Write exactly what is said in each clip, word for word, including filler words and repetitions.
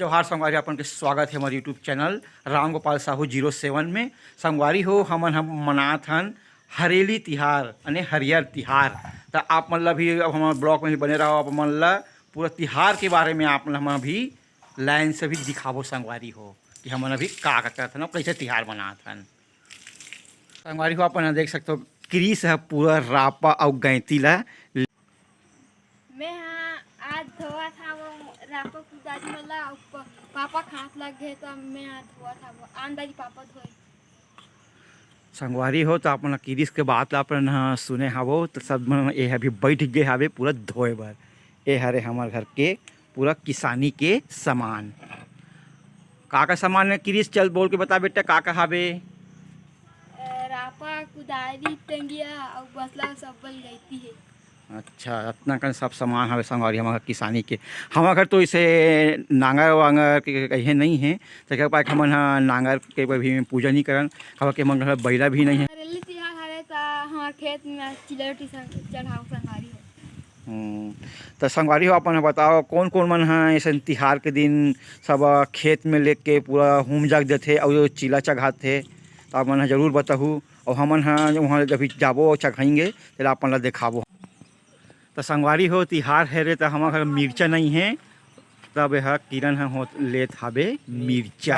जोहार संगवारी, अपन के स्वागत हे हमर YouTube channel Ram Gopal Sahu zero seven में। संगवारी हो, हमन हम मनात हन हरेली तिहार, यानी हरियर तिहार। त आप मन ला भी, अब हमर ब्लॉग में भी बने रहो, आप मन ला पूरा तिहार के बारे में आप मन हमन अभी लाइन से भी दिखाबो संगवारी हो, कि हमन अभी का का करत हन, कैसे तिहार मनात हन। संगवारी हो, अपन ह देख सकथो, क्रिस ह पूरा रापा अउ गैंती ला। मैं हा आज धोवत हवं रापा कुदारी वाला, अउ प-, पापा खात लग गए, तो मैं हा धोवत हवं। आन दारी पापा धोए। संगवारी हो, तो अपन क्रिस के बात ला अपन ह सुने हवो, तो सब मन ये अभी बैठ गए हवे पूरा धोए बर। ये हरे हमर घर के पूरा किसानी के सामान। का का सामान है क्रिस? चल बोल के बता बेटा, का का हवे? अ, रापा, कुदारी, टंगिया अउ बसला सब बन गईती है। अच्छा, अतना कन सब सामान हवे संगवारी हमर किसानी के। हमर घर तो इसे नांगर वांगर के कहे नहीं है, तो क्या पाए हमन ह नांगर के भी पूजा नहीं करन, काबर के हमन घर बैला भी नहीं है। हरेली तिहार हरे त हमर खेत में चिलौटी संग चढ़ाओ संगवारी हो। हम्म, त संगवारी हो, अपन ह बताओ, कौन कौन मन ह ऐसन तिहार के दिन सब खेत में लेके पूरा हुम जाग देथे अउ चीला चघाथे, त आप मन ह जरूर बताहू। अउ हमन ह वहाँ जब भी जाबो अउ चघाएंगे, तेला अपन ला देखाबो। त संगवारी हो, तिहार हे रे, त हमर घर मिर्चा नहीं है, तब यह किरण ह हो लेत हाबे मिर्चा।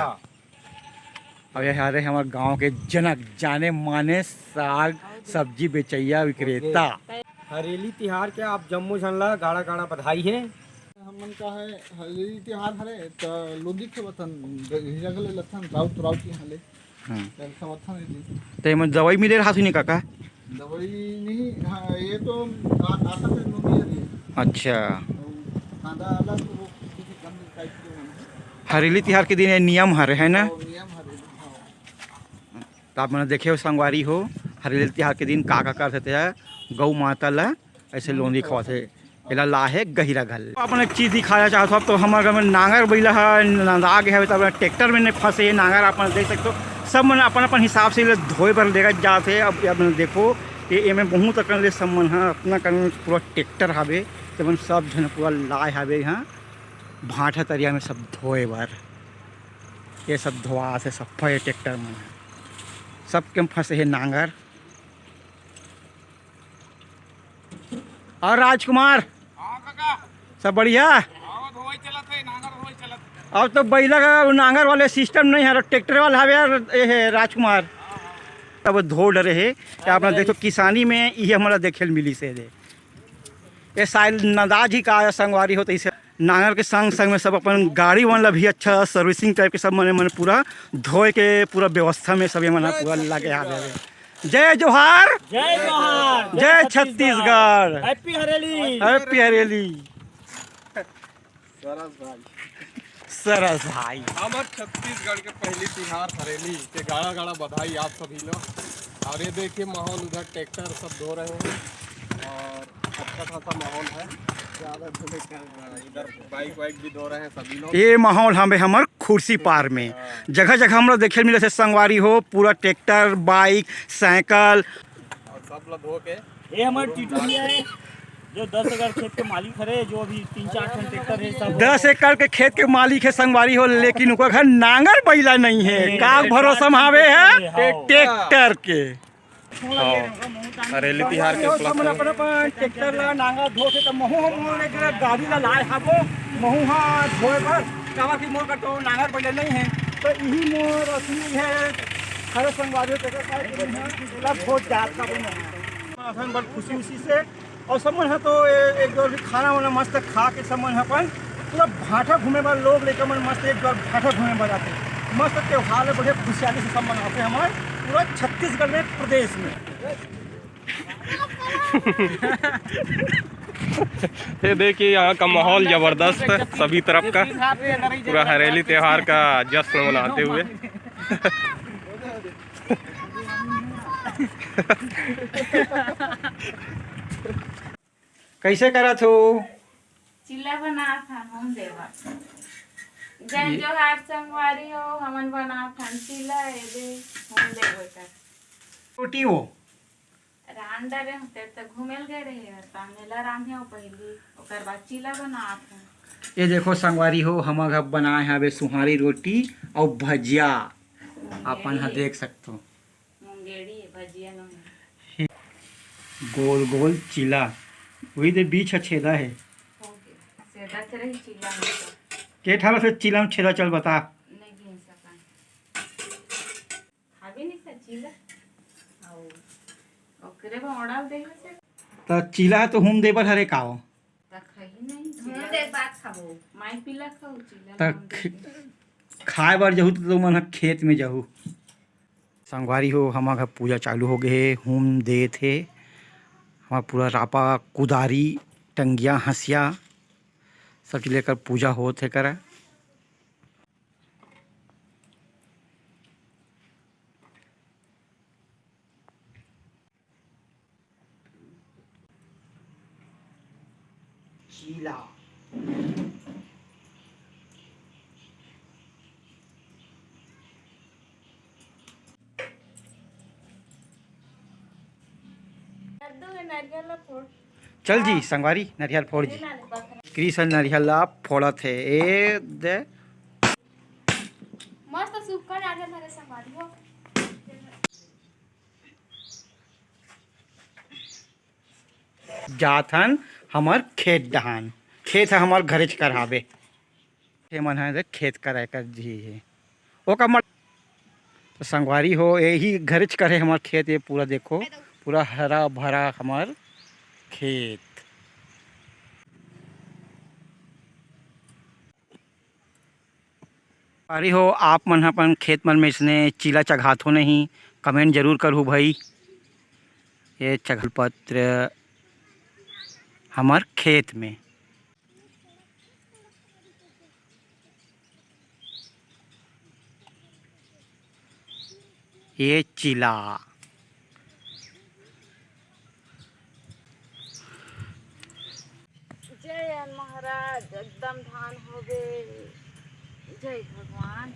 अब ये हरे हमर गांव के जनक, जाने माने साग सब्जी बेचैया विक्रेता। हरेली तिहार के आप जम्मो झन ला गाड़ा गाड़ा बधाई हे। हमन का है, हरेली तिहार हरे त लोदी खेवथन, हीरा गले लथन, राउत राउत यहाँ ले। हम्म। चल, समर्थन है जी। तो ये में दवाई मिले रहा सुनी काका? दवाई नहीं, हाँ, ये तो आ-, आता से लोदी है जी। अच्छा। और कांदा अलग, वो किसी कम टाइप के होंगे। हरेली तिहार के दिन ये नियम हरे, है ना? और नियम हरे, हाँ। त आप मन देखे हो संगवारी हो, हरेली तिहार के दिन का का करथे, गौ माता ला ऐसे लोंदी खवाथे, एला लाहे गहिरा घल। अपन एक चीज दिखाना चाहत हो, अब तो हमर घर में नांगर बैला ह नंदा गे हवे, त अपन ट्रैक्टर में नहीं फंसे हे नांगर। अपन देख सकते हो, सब मन अपन अपन हिसाब से एला धोए बर लेकर जात हे। अब अपन देखो, ये एमे बहुत अकन ले सब मन ह अपना कन पूरा ट्रैक्टर हवे, त अपन सब झन पूरा लाए हवे यहाँ भांठा तरिया में सब धोए बर। ये सब धोआ से सफा ये ट्रैक्टर में, सबके में फंसे हे नांगर। और राजकुमार, हाँ काका। सब बढ़िया? हाँ, धोवई चलत हे, नांगर धोवई चलत हे। अब तो बैला का नांगर वाले सिस्टम नहीं है, ट्रैक्टर वाला हवे यार, ये है राजकुमार। तब धो डरे हे। क्या अपना देखो, किसानी में ये हमारा देखे ल मिली से दे। ये शायद नंदा जी का संगवारी हो, त इसे नांगर के संग संग में सब अपन गाड़ी मन ला भी अच्छा सर्विसिंग टाइप के सब मने मन पूरा धोए के पूरा व्यवस्था में सब ये मन पूरा लगे हावे। जय जोहार, जय जोहार, जय छत्तीसगढ़। हैप्पी हरेली। हैप्पी हरेली। सरस भाई। सरस भाई। हमर छत्तीसगढ़ के पहली तिहार हरेली के गाड़ा गाड़ा बधाई आप सभी लोग। और ये देखिए माहौल, उधर ट्रैक्टर सब धो रहे हैं और अच्छा खासा माहौल है। ज़्यादा धूम का इधर बाइक वाइक भी धो रहे हैं सभी लोग। ये माहौल हमें हमर खुर्सी पार में जगह जगह हमरा देखे मिले से संगवारी हो, पूरा ट्रैक्टर, बाइक, साइकिल। और सब लोग धो के ये हमारे टीटू भैया है, जो दस एकड़ खेत के मालिक हरे, जो अभी तीन चार ठन ट्रैक्टर है, सब दस एकड़ के खेत के मालिक है संगवारी हो, लेकिन ओकर घर नांगर बैला नहीं है। नहीं, का भरोसा में हावे है? हाँ। ट्रैक्टर के। हाँ। हरेली तिहार के उपलक्ष्य में अपन, अपन ट्रैक्टर ला नांगर धोथे, त महू हम एक गाड़ी ला लाए हाबो, महू हा धोए बर, काबर कि मोर करा तो नांगर बैला नहीं है। तो यही मोर असली है, हरे संगवारी हो, तेकर साथ में है, एला बहुत जात का बने हैं। अपन बड़ खुशी उसी से, और सब मन ह तो ए-, एक जोर भी खाना वाना मस्त खा के सब मन ह अपन पूरा भाठा घूमे बर, लोग लइका मन मस्त एक जोर भाठा घूमे बर आथे। मस्त त्योहार ले बढ़िया खुशहाली से सब मनाथे हमर पूरा छत्तीसगढ़ में, प्रदेश में। ये देखिए, यहाँ का माहौल जबरदस्त है सभी तरफ का, पूरा हरेली त्योहार का जश्न मनाते हुए। कैसे करत हो? चीला बनात हन, हूम देवा। जय जोहार संगवारी हो, हमन बनात हन चीला, एदे हूम देवे कर। रोटी हो? रांध डरे होते त घूमे ल गए रहे, त मेला रांधे हो पहली, ओकर बाद चीला बनात हन। ये देखो संगवारी हो, हमर घर बनाए हवे सुहारी रोटी अउ भजिया, अपन ह देख सकथो। मुंगेड़ी भजिया नोहे। गोल गोल चीला, वही दे बीच ह छेदा हे। हो गे। छेदा से रही चीला में तो। के ठाला से चीला में छेदा, चल बता। नहीं गिन सका। खाबे नहीं का चीला। आओ। ओकरे बा ओड़ा दे से। त चीला ह तो हुम दे बर हरे काओ। त खाही नहीं हूँ चीला। देख बात खाबो। माई पीला खाओ चीला त हम ख-, दे दे। खाए बर जहू त तुमन ह खेत में जहू। संगवारी हो, हमर घर पूजा चालू हो गे हे, हुम देत हे। हमर पूरा रापा, कुदारी, टंगिया, हंसिया सब चीज लेकर पूजा होत हे करा। चीला। चल जी संगवारी, नरियल फोड़ जी। कृष्ण नरियल ला फोड़त हे, ए दे। मस्त सूखा नारियल हरे संगवारी हो। जात हन हमर खेत डहान, खेत ह हमर घरेच कर हावे। ये मन ह देख खेत कर एकर जी हे, ओकर मन। तो संगवारी हो, यही घरेच कर हे हमर खेत। ये पूरा देखो, पूरा हरा भरा हमर खेत। अरे हो, आप मन ह अपन खेत मन में इसने चीला चघात हो नहीं, कमेंट जरूर करहु भाई। ये चघल पत्र हमर खेत में। ये चीला। जय महाराज, एकदम धान होगे। जय भगवान।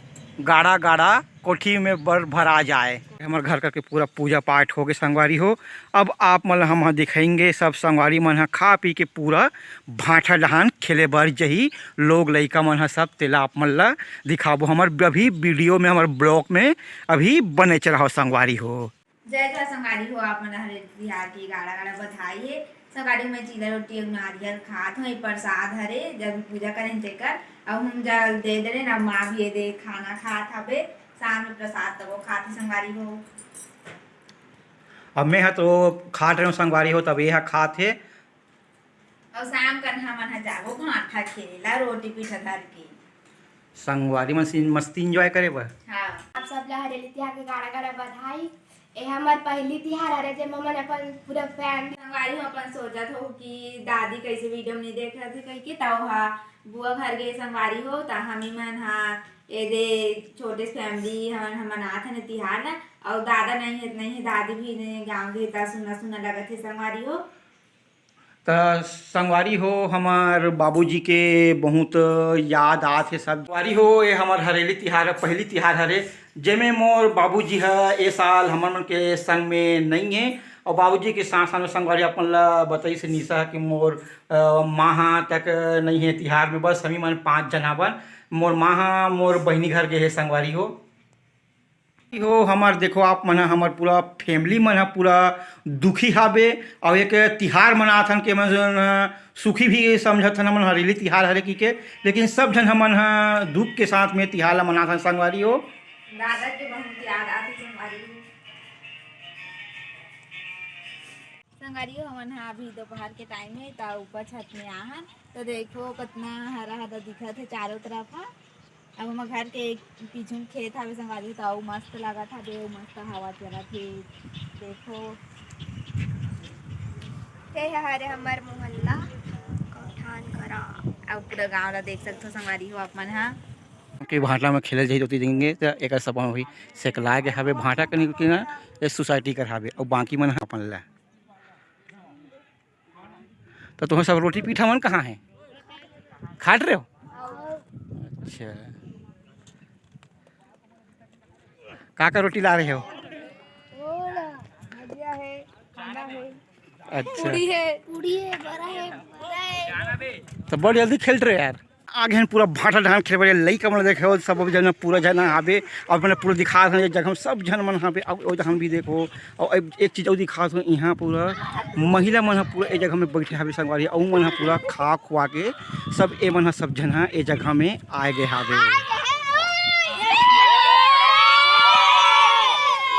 गाड़ा गाड़ा कोठी में बर भरा जाए। हमर घर करके पूरा पूजा पाठ होगे संगवारी हो। अब आप मन ल हम ह दिखाएंगे, सब संगवारी मन ह खा पी के पूरा भांठा डहान खेले बर जही। लोग लइका मन ह सब, तेला आप मन ल दिखाबो हमर अभी वीडियो में, हमर ब्लॉग में अभी बने च रहो संगवारी हो। जय जय संगवारी हो, आप मन हरेली तिहार के गाड़ा गाड़ा बधाई हे। संगवारी हो, मैं चीला रोटी अउ नारियल खात हूँ, ये प्रसाद हरे, जब पूजा करें तेकर। अब हम जल दे दे रहे ना, माँ भी ये दे खाना खात हवे, शाम में प्रसाद तको खात हे संगवारी हो। अब मैं ह तो खात रहे संगवारी हो, तब ये ह खात हे। अउ शाम कन हमन ह जाबो भांठा खेले ला, रोटी पीठा धर के। संगवारी मन से मस्ती एंजॉय करे बर। हाँ। आप सब ला हरेली तिहार के गाड़ा गाड़ा बधाई। ए हमर पहली तिहार हरे, जेमा हमन अपन पूरा फैमिली संगवारी हो अपन सोचत हो कि दादी कैसे वीडियो में नहीं देख रहे थे कह के, त ओहा बुआ घर गे संगवारी हो, त हमी मन हा ए दे छोटे फैमिली हमन ह मनात हन तिहार ला। अउ दादा नहीं है, नहीं है, दादी भी नहीं गाँव गे, त सुन्ना सुन्ना लगत हे संगवारी हो। त संगवारी हो, हमर बाबूजी के बहुत याद आत हे सब। संगवारी हो, ये हमर हरेली तिहार, पहली तिहार हरे, जेमे मोर बाबूजी ह ए साल हमर मन के संग में नई हे। अउ बाबूजी के साथ साथ में संगवारी अपन ला बताइस निशा कि मोर, अ, माँ ह तक नई हे तिहार में, बस हमी मन पाँच झन हवन। मोर माँ ह मोर बहिनी घर गे हे संगवारी हो। हो हमर, देखो आप मन ह, हमर पूरा फैमिली मन ह पूरा दुखी हाबे, अउ एक तिहार मनाथन के मन सुखी भी समझत हन हमन हरेली तिहार हरे की के, लेकिन सब झन हमन ह दुख के साथ में तिहार ला मनाथन संगवारी हो। दादा के बहुत याद आथे संगवारी हो। संगवारी हो, हमन ह अभी दोपहर के टाइम हे, त ऊपर छत में आहन, त देखो कतना हरा हरा दिखत हे चारों तरफ ह। अब हमर घर के एक पीछू में खेत हवे संगवारी हो, त अउ मस्त लगत हवे, अउ मस्त हवा चलत हे। देखो, हे हरे हमर मोहल्ला, कौठान करा। अब पूरा गांव ला देख सकथो संगवारी हो आप मन ह। के भांटा में खेले जाही, ओती देंगे, त एकर सपन होही। सेकलाए के हवे भांटा कनी के ना, ये सोसाइटी कर हवे, अउ बाकी मन ह अपन ला। त तुम्हें सब रोटी पीठा मन कहाँ है? खाट रहे हो? अच्छा। का का रोटी ला रहे हो? भजिया है, कांदा है। अच्छा। पूड़ी है। पूड़ी है, बड़ा है, बड़ा है। तो बड़ जल्दी खेल रहे हो यार। आगे हन पूरा भाटा डहान खेले बर, लइका मन ला देखे हो, सब झन पूरा झन हावे। अब मैं पूरा दिखात हन, एक जगह में सब झन मन हावे। अब ओ जगह भी देखो, और एक, एक चीज और दिखात हन, यहाँ पूरा महिला मन ह पूरा एक जगह में बैठे हावे संगवारी, अउ मन ह पूरा खा खुआ के सब ए मन ह सब झन ह ए जगह में आए गए हावे।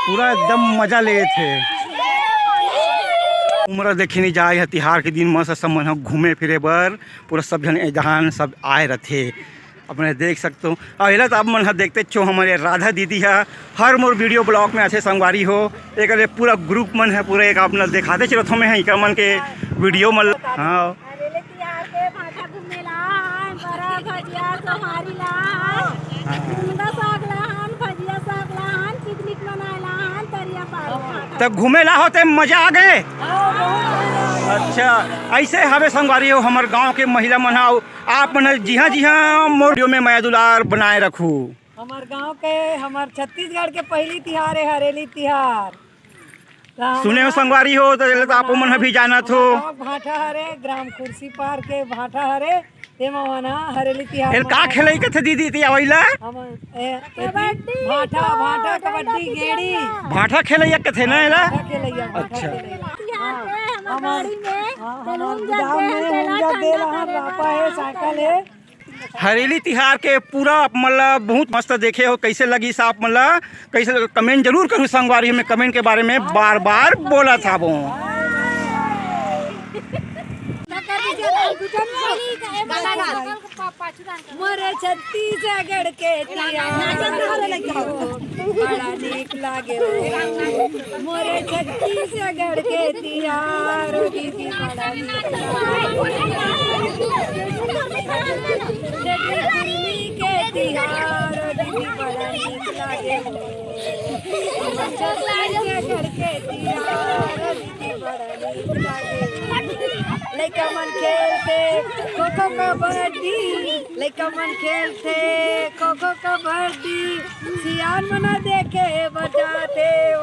पूरा एकदम मजा लेत हे। उमरा देखे नहीं जाए ह, तिहार के दिन म सब मन ह घूमे फिरे बर पूरा सब झन ए जहान सब आए रथे। अपने देख सकते हो, अउ एला तो आप मन ह देखते छो, हमारे राधा दीदी ह हर मोर वीडियो ब्लॉग में आथे संगवारी हो। एक पूरा ग्रुप मन है, पूरा एक आप मन ल दिखाते चलत हो मैं इकर मन के वीडियो मन। हाँ। हरेली तिहार के भाटा घूमे ला, बरा भजिया सोहारी ला, हाँ। मुनगा साग ला हन, भजिया साग ला हन, पिकनिक मनाए ला हन, तरिया पार भाटा। तब घूमे ला होते मजा आ गए। अच्छा, ऐसे हवे संगवारी हो हमर गांव के महिला मन ह, अउ आप मन ह जिहाँ जिहाँ मोर वीडियो में मया दुलार बनाए रखू। हमर गांव के, हमर छत्तीसगढ़ के पहली तिहार है हरेली तिहार। त हमर सुने हो संगवारी हो, तो एला तो आप मन ह भी जानत हो। हमर गांव भाटा हरे, ग्राम कुर्सी पार के भाटा हरे, तेमा मन ह हरेली तिहार एल का मनाए। खेलई कथे दीदी ती आवैला? हम ए, ए, कबड्डी, भाटा, खो, भाटा, डंडा कबड्डी, गेड़ी। पिचकारिया। भाटा खेलैया कथे ना एला? भाटा खेलैया, भाटा अच्छा। खेलैया। तिहार हाँ, के हमर हमर, गाड़ी में हाँ, हमर बैलून गुदाम जलते में हैं, ऊन तेला जलते ठंडा रहन, करे रापा है, बर। साइकिल है। हरेली तिहार के पूरा आप मन ला बहुत मस्त देखे हो, कैसे लगिस आप मन ला, कैसे लग-, कमेंट जरूर करू संगवारी, मैं कमेंट के बारे में बार बार बोलत हावों। मोरे छत्तीसगढ़ के तिहार बड़ा नीक लागे हो। मोरे छत्तीसगढ़ के तिहार ओ दीदी बड़ा नीक लागे। दिल्ली के तिहार ओ दीदी बड़ा नीक लागे हो। छत्तीसगढ़ के तिहार ओ दीदी बड़ा नीक लागे हो। लइका मन खेलथे खो खो कबड्डी, लइका मन खेलथे खो खो कबड्डी। सियान मन देखे बर जाथे ओ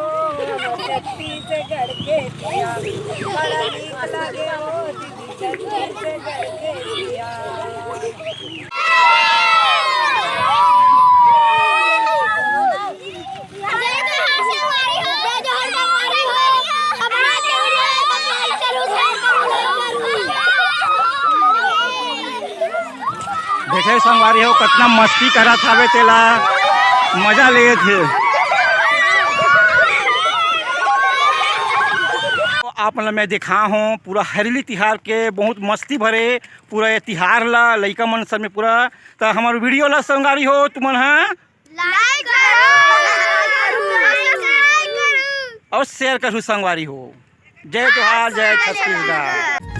छत्तीसगढ़ के तिहार। बड़ा नीक लागे ओ दीदी छत्तीसगढ़ के तिहार। देखे संगवारी हो, कतना मस्ती करत हावे, तेला मजा लेत हे। आप मन ल मैं दिखा हूँ, पूरा हरेली तिहार के बहुत मस्ती भरे पूरा ये तिहार ला लइका मन सब में पूरा। त हमर वीडियो ला संगवारी हो, तुमन ह like करो, subscribe करो। और share करू संगवारी हो। जय जोहार, जय छत्तीसगढ़।